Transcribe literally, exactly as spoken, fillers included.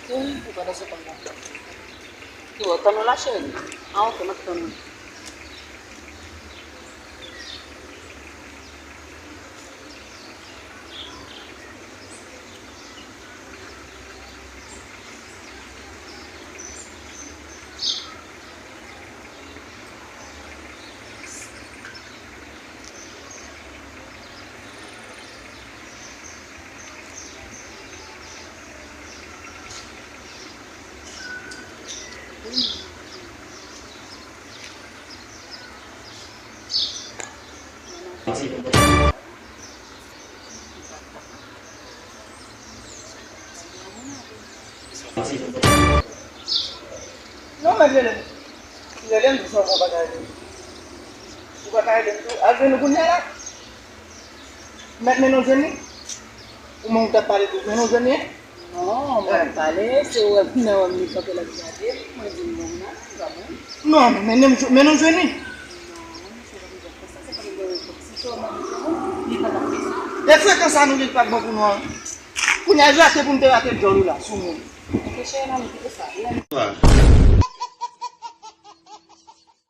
Wi, ou pa danse kòm nan. Ki wè, tann ou la, cheri? Ah, ok, m ap tann ou. Non, men rele m. Rele m, di sa ou pa ka rele m. Ou pa ka rele m tou. Al jwenn ou kounye a la. Mèt mennen w jwenn li. Ou menm ou t ap pale tou. Mennen w jwenn li. Non, mwen ap pale, se ou wè m nan wè m li kanpe l ap gade m, mwen di l non, non, se pa mwen. Non, men mennen m jwenn li. Non, misye pa bezwen fè sa, se pa bezwen fè sa, se sèlman misye, non, li pa t ap fè sa. E frekan sa nou gen k pa t bon pou nou an. Kounye a, rate pou m te rate djòl ou la, sou moun. Ok, cheri, nan kite sa.